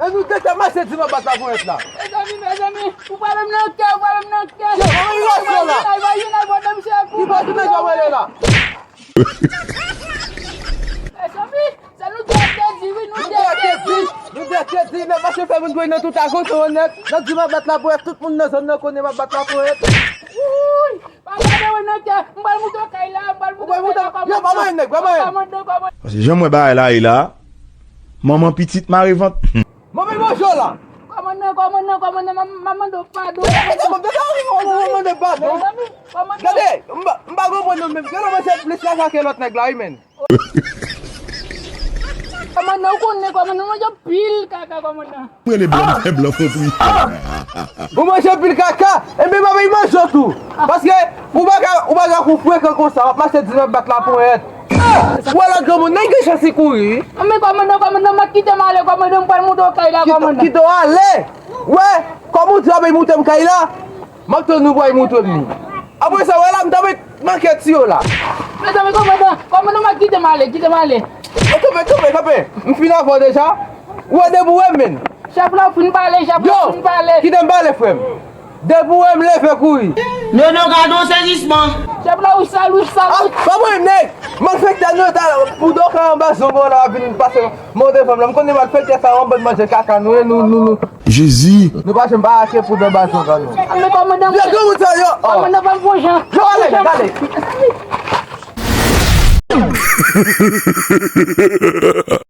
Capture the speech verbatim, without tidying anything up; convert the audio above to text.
E nou te te mache di m ap bat laponyèt la. Mezanmi, mezanmi, ou frape m nan kè, ou frape m nan kè. Yo, mwen rete la. Ay, ay, ay, ay, bòdè misye kou. Ki bòdè misye rele la? Mezanmi, se nou te te di, wi, nou te te di. Nou te te di, nou te te di, nèg mache fè moun pran nan tout agonton nèt. N ap di m ap bat laponyèt, tout moun nan zòn nan konnen m ap bat laponyèt. Wouy! Papa, mwen nan kè, m pral moute w kay la, m pral moute w kay la, kòmandan. Yo, pa manyen nèg, pa manyen. Kòmandan, kòmandan. Paske jan m wè bagay la ye la, manman pitit mare vant. Manman manje w la. Kòmandan, kòmandan, kòmandan, m ap, m ap mande w padon. Gade, m ap mande w padon. Mezanmi, kòmandan. Gade, m pa, m pa konprann nou menm. Gade, mwen se plis kaka ke lòt nèg la, wi, menn. Kòmandan, ou konnen, kòmandan, mwen manje anpil kaka, kòmandan. Mwen le blan, mwen blan fon pri. Ou manje anpil kaka, enben m ap manje w tou. Paske ou pa ka, ou pa ka kou frekan konsa, w ap mache di m ap bat laponyèt. Ou wè lòt granmoun nan gen chans li kouri, wi. Men kòmandan, kòmandan, m ap kite m ale, kòmandan, m pral moute w kay la, kòmandan. Kite w ale. Wè, kòm ou di w ap moute m kay la, m ap tann ou pral moute m li. Apre sa, wè la, m ta mèt manke tiyo la. Mezanmi, kòmandan, kòmandan, m ap kite m ale, kite m ale. O, kanpe, kanpe, kanpe. M fin avè w deja. Ou wè depi w wè m, menn. Chèf la fin pale, chèf la fin pale. Yo, kite m pale, frè m. Depi w wè m leve kouri. Nono, gade yon sezisman. Chèf la, ou sal, ou sal. Ah, pa mwen, nèg. Malfektè nou ta pou do ka anba zongo la, vin pase mande fanm la. M konnen malfektè sa yon bann manje kaka nou ye, nou, nou, nou. Jezi. Nou pa janm pa ake pou dan ba zongo nou. Men kòmandan, yo, kòmandan, pa m fon jan. Yo, ale, ale.